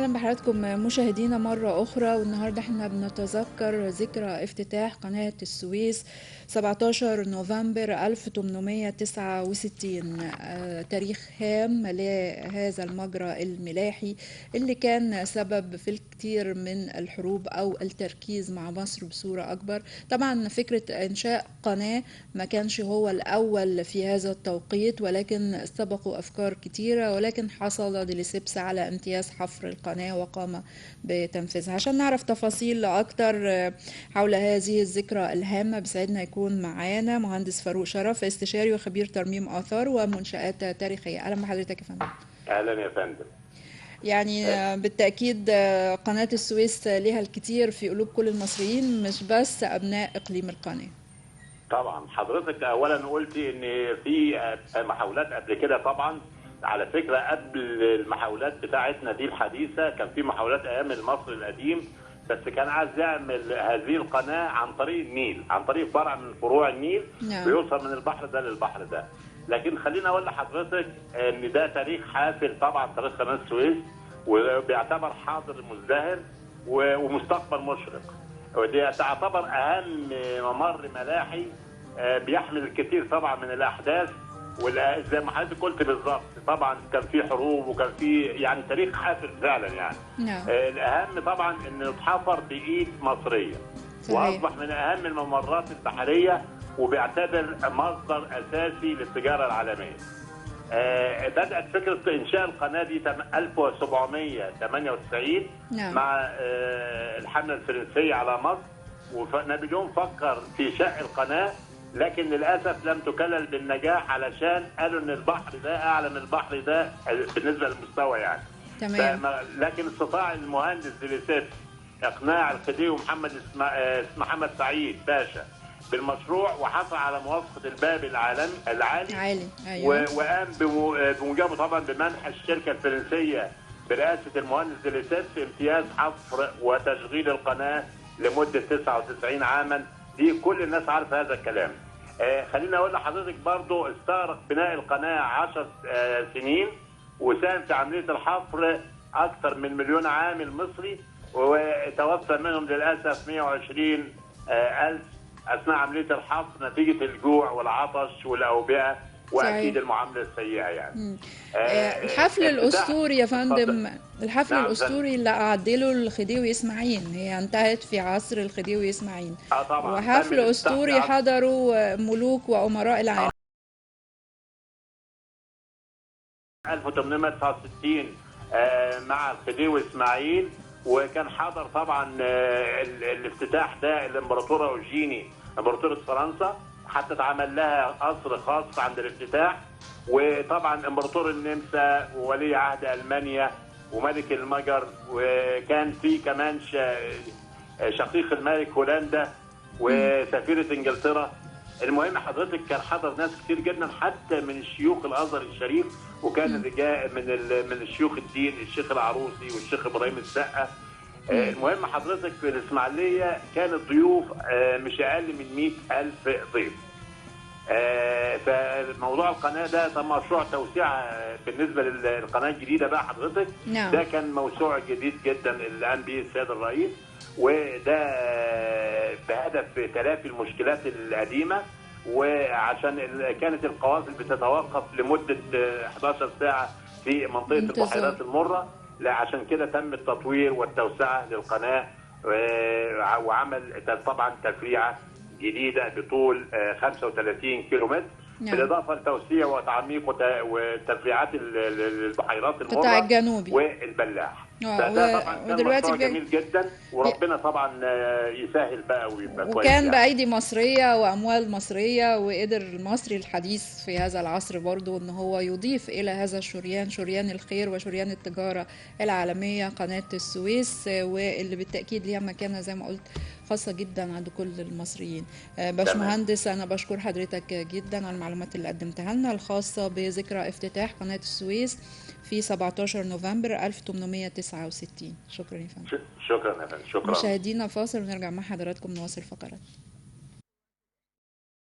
أهلا بحضراتكم مشاهدينا مرة أخرى. والنهاردة احنا بنتذكر ذكرى افتتاح قناة السويس 17 نوفمبر 1869، تاريخ هام لهذا المجرى الملاحي اللي كان سبب في الكثير من الحروب أو التركيز مع مصر بصورة أكبر. طبعا فكرة إنشاء قناة ما كانش هو الأول في هذا التوقيت، ولكن سبقوا أفكار كتيرة، ولكن حصل ديليسيبس على امتياز حفر القناة وقام بتنفيذها. عشان نعرف تفاصيل أكتر حول هذه الذكرى الهامة بسعدنا يكون معانا مهندس فاروق شرف، استشاري وخبير ترميم آثار ومنشآت تاريخية. أهلا بحضرتك يا فندم. أهلا يا فندم. يعني بالتأكيد قناة السويس لها الكثير في قلوب كل المصريين، مش بس أبناء إقليم القناة. طبعا حضرتك أولا قلتي إن في محاولات قبل كده. طبعا على فكرة قبل المحاولات بتاعتنا دي الحديثة كان في محاولات أيام المصري القديم، بس كان عايز يعمل هذه القناة عن طريق النيل، عن طريق فرع من فروع النيل. نعم. بيوصل من البحر ده للبحر ده. لكن خلينا أقول لحضرتك إن ده تاريخ حافل طبعا، تاريخ قناة السويس، وبيعتبر حاضر مزدهر ومستقبل مشرق، ودي تعتبر أهم ممر ملاحي بيحمل الكثير طبعا من الأحداث. وزي ما حضرتك قلت بالظبط، طبعا كان في حروب وكان في يعني تاريخ حافل فعلا يعني. نعم. الاهم طبعا انه اتحفر بايد مصرية. صحيح. واصبح من اهم الممرات البحرية، وبيعتبر مصدر اساسي للتجارة العالمية. بدات فكرة انشاء القناة دي 1798. نعم. مع الحملة الفرنسية على مصر، ونابليون فكر في شق القناة، لكن للاسف لم تكلل بالنجاح، علشان قالوا ان البحر ده اعلى من البحر ده بالنسبة للمستوى يعني. تمام. لكن استطاع المهندس ديليسيبس اقناع الخديوي محمد سعيد باشا بالمشروع، وحصل على موافقة الباب العالمي العالي. عالي. أيوة. وقام بموجبه طبعا بمنح الشركة الفرنسية برئاسة المهندس ديليسيبس امتياز حفر وتشغيل القناة لمدة 99 عاما. دي كل الناس عارفه هذا الكلام. خليني اقول لحضرتك برضو استغرق بناء القناة 10 سنين، وساهم في عملية الحفر اكثر من 1 مليون عامل مصري، وتوفى منهم للاسف 120 ألف اثناء عملية الحفر نتيجة الجوع والعطش والاوبئه واكيد المعاملة السيئة يعني. الحفل الاسطوري يا فندم، الحفل نعم الاسطوري اللي اعدله الخديوي اسماعيل، هي انتهت في عصر الخديوي اسماعيل. طبعا وحفل اسطوري حضروا ملوك وامراء العالم. 1869 مع الخديوي اسماعيل، وكان حضر طبعا الافتتاح ده الامبراطوره اوجيني امبراطوره فرنسا، حتى اتعمل لها قصر خاص عند الافتتاح. وطبعا امبراطور النمسا وولي عهد المانيا وملك المجر، وكان في كمان شقيق الملك هولندا وسفيره انجلترا. المهم حضرتك كان حضر ناس كتير جدا، حتى من الشيوخ الازهر الشريف، وكان الرجال من الشيوخ الدين الشيخ العروسي والشيخ ابراهيم السقا. المهم حضرتك في الإسماعيلية كان الضيوف مش أقل من 100,000 ضيف. فموضوع القناة ده تم مشروع توسيع بالنسبة للقناة الجديدة بقى حضرتك. نعم. ده كان موسوع جديد جدا اللي قام به السيد الرئيس، وده بهدف تلافي المشكلات القديمة، وعشان كانت القوافل بتتوقف لمدة 11 ساعة في منطقة البحيرات المرة. لا عشان كده تم التطوير والتوسعة للقناة، وعمل طبعا تفريعة جديدة بطول 35 كيلومتر. نعم. بالإضافة لتوسيع وتعميق وتفريعات البحيرات المرة الجنوبي والبلاح. فده طبعا كان مشروع جميل جدا، وربنا طبعا يسهل بقى ويبقى كويس. وكان يعني بأيدي مصرية وأموال مصرية، وقدر المصري الحديث في هذا العصر برضو إن هو يضيف إلى هذا الشريان، شريان الخير وشريان التجارة العالمية قناة السويس، واللي بالتأكيد ليها مكانة زي ما قلت خاصة جدا عند كل المصريين. باشمهندس، أنا بشكر حضرتك جدا على المعلومات اللي قدمتها لنا الخاصة بذكرى افتتاح قناة السويس في 17 نوفمبر 1869. شكرا يا فندم. شكرا يا فندم. شكرا. مشاهدينا فاصل ونرجع مع حضراتكم نواصل فقرات.